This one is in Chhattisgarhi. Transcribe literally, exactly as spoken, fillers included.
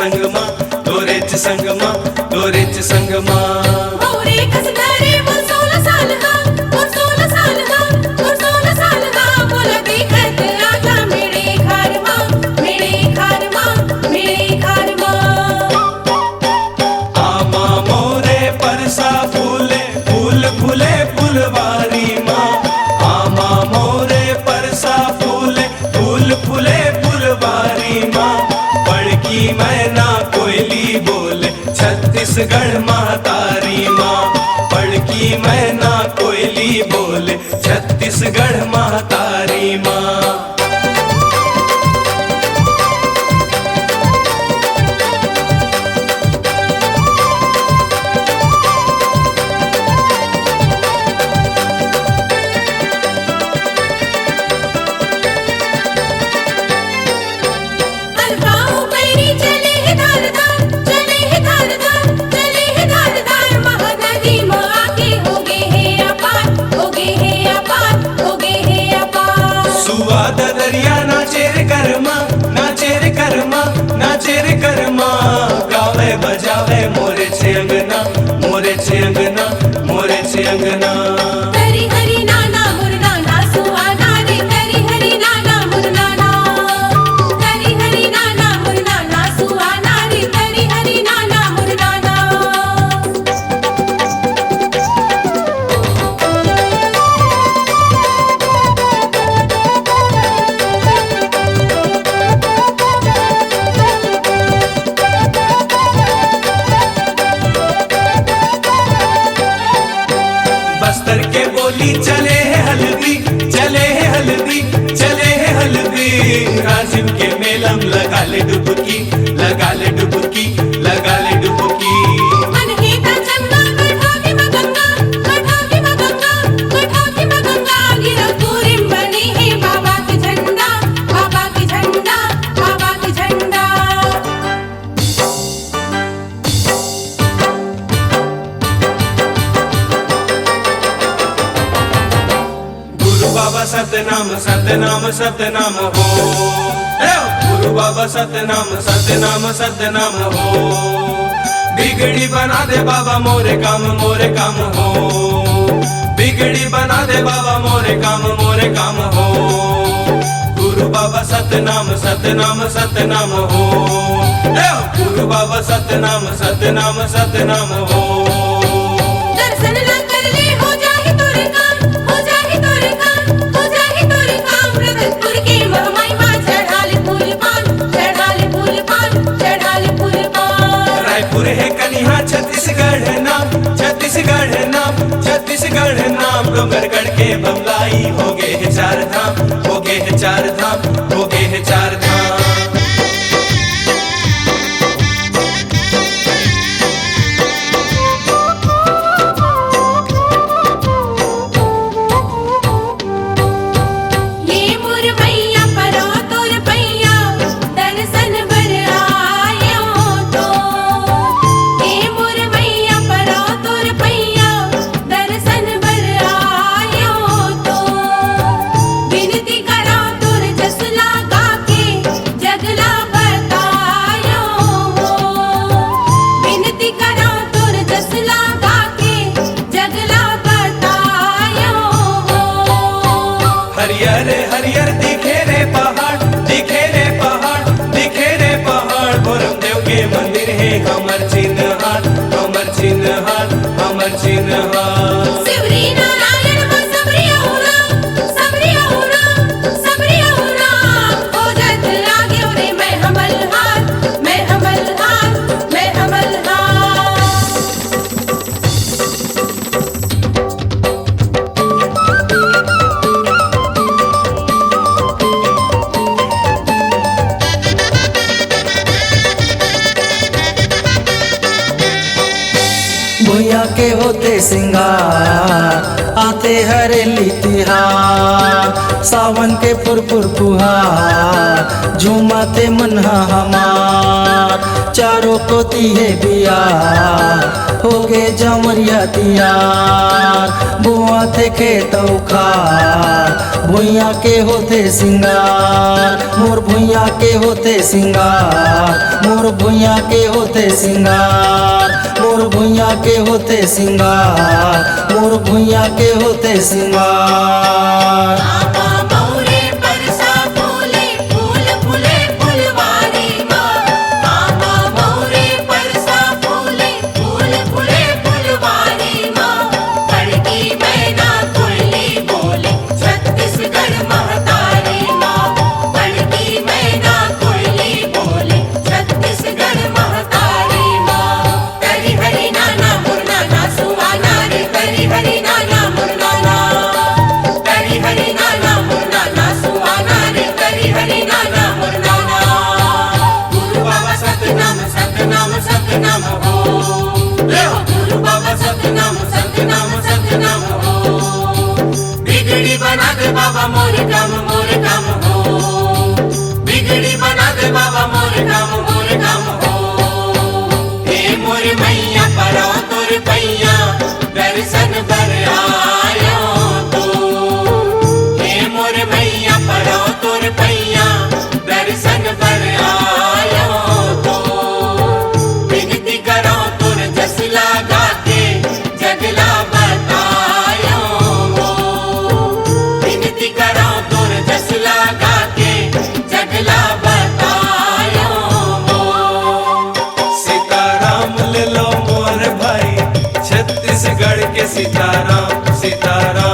संगमा, तोरेच संगमा, तोरेच संगमा। मोरे कस घरे मोर सोलह साल हा, मोर सोलह साल हा, मोर सोलह साल हा, मोला देखत आजा मेरे घर मा, मेरे घर मा, मेरे घर मा। आमा मोरे परसा फूले, फूल फूले फुलवारी मा। आमा मोरे परसा फूले, फूल फूले फुलवारी मा। बड़की मैना कोयली बोले, छत्तीसगढ़ महतारी मा। बड़की मैना कोयली बोले, छत्तीसगढ़ महतारी मा। अरे बाऊ बैरी चले हे धार धार, चले हे धार धार, चले हे धार धार, महानदी म आके हो गे हे अपार, हो गे हे अपार, हो गे हे अपार। सुआ ददरिया नाचे रे करमा, नाचे रे करमा, नाचे रे करमा। गावे बजावे मोरे छे अंगना, मोरे छे अंगना, मोरे छे अंगना। हरी हरी नाना मोर नाना सुहाना रे, हरी हरी नाना मोर नाना, हरी हरी नाना मोर नाना सुहाना रे, हरी हरी नाना मोर नाना। बस्तर के बोली चले हे हल्दी, चले हे हल्दी, चले हे हल्दी। राजिम के मेलम लगा ले डुबकी, लगा ले डुबकी, लगा ले डुबकी। मन हे त चंगा, कठौती म गंगा, कठौती म गंगा, कठौती म गंगा। गिरौदपुरी म बने हे बाबा के झंडा, बाबा के झंडा, बाबा के झंडा। गुरु बाबा सतनाम, सतनाम, सतनाम हो। ए, गुरु बाबा सतनाम, सतनाम, सतनाम हो। बिगड़ी बना दे बाबा मोरे काम, मोरे काम हो। बिगड़ी बना दे बाबा मोरे काम, मोरे काम हो। गुरु बाबा सतनाम, सतनाम, सतनाम हो। ए, गुरु बाबा सतनाम, सतनाम, सतनाम हो। दर्शन ला कर ले, हो जाही तोर काम, हो जाही तोर काम, हो जाही तोर काम। रतनपुर के महमाई मा चढ़ा ले फूल पान, चढ़ा ले फूल पान, चढ़ा ले फूल पान। रायपुर हे कनिहा छत्तीसगढ़ नाम, छत्तीसगढ़ नाम, छत्तीसगढ़ नाम। डोंगरगढ़ के बमलाई हो गे हे चार धाम, हो गे हे चार धाम, हो गे हे चार धाम। ये मोर मैया परो तोर पैया, दर्शन बर आयो तो। ये मोर मैया परो तोर पैया, दर्शन बर आयो तो। विनती करो तोर जस लगा के, जग ला बतायो हो। विनती करो तोर जस लगा के, जग ला बतायो हो। हरियर हरियर दिखे रे पहाड़, दिखे रे पहाड़, दिखे रे पहाड़। भोरमदेव के मंदिर हे हमर चिन्हार, हमर चिन्हार, हमर चिन्हार। शिवरी नारायण मा सबरी अहुरा, सबरी अहुरा, सबरी अहुरा। खोजत आगे रे मैं हमलहार, मैं हमलहार, मैं हमलहार। भुइयां के होथे सिंगार, आथे हरेली तिहार। सावन के फुरफुर फुहार, झूमथे मन ह हमार। चारों कोती हे बियार, होगे जंवरिया तियार। बोआथे खेत अउ खार, भुइयां के होथे सिंगार। मोर भुइयां के होथे सिंगार, मोर भुइयां के होथे सिंगार, मोर भुइयां के होथे सिंगार, मोर भुइयां के होथे सिंगार। आमा मौरे परसा फूले, फूल फूले फुलवारी मा। आमा मौरे परसा फूले, फूल फूले फुलवारी मा। बड़की मैना कोयली बोले, छत्तीसगढ़ महतारी मा। बड़की मैना कोयली बोले, छत्तीसगढ़ महतारी मा। तरी हरी नाना मोर नाना सुहाना रे, तरी हरी नाना मोर नाना। तरी हरी नाना मोर नाना सुहाना रे, तरी हरी नाना मोर नाना। गुरु बाबा सतनाम, सतनाम, सतनाम हो। ए हो गुरु बाबा सतनाम, सतनाम, सतनाम हो। बिगड़ी बना दे बाबा मोर काम, मोर काम हो। बिगड़ी बना दे बाबा मोर काम, मोर काम हो। ए मोर मैया परो तोर पैया, दर्शन बर आयो तो। ए मोर मैया परो तोर पैया, दर्शन बर आयो तो। विनती करो तोर जस लगा के, जगला बतायो हो। विनती करो तोर जस लगा के, जगला बतायो हो। सीताराम ले लो मोर भाई, छत्तीसगढ़ के सीताराम, सीताराम।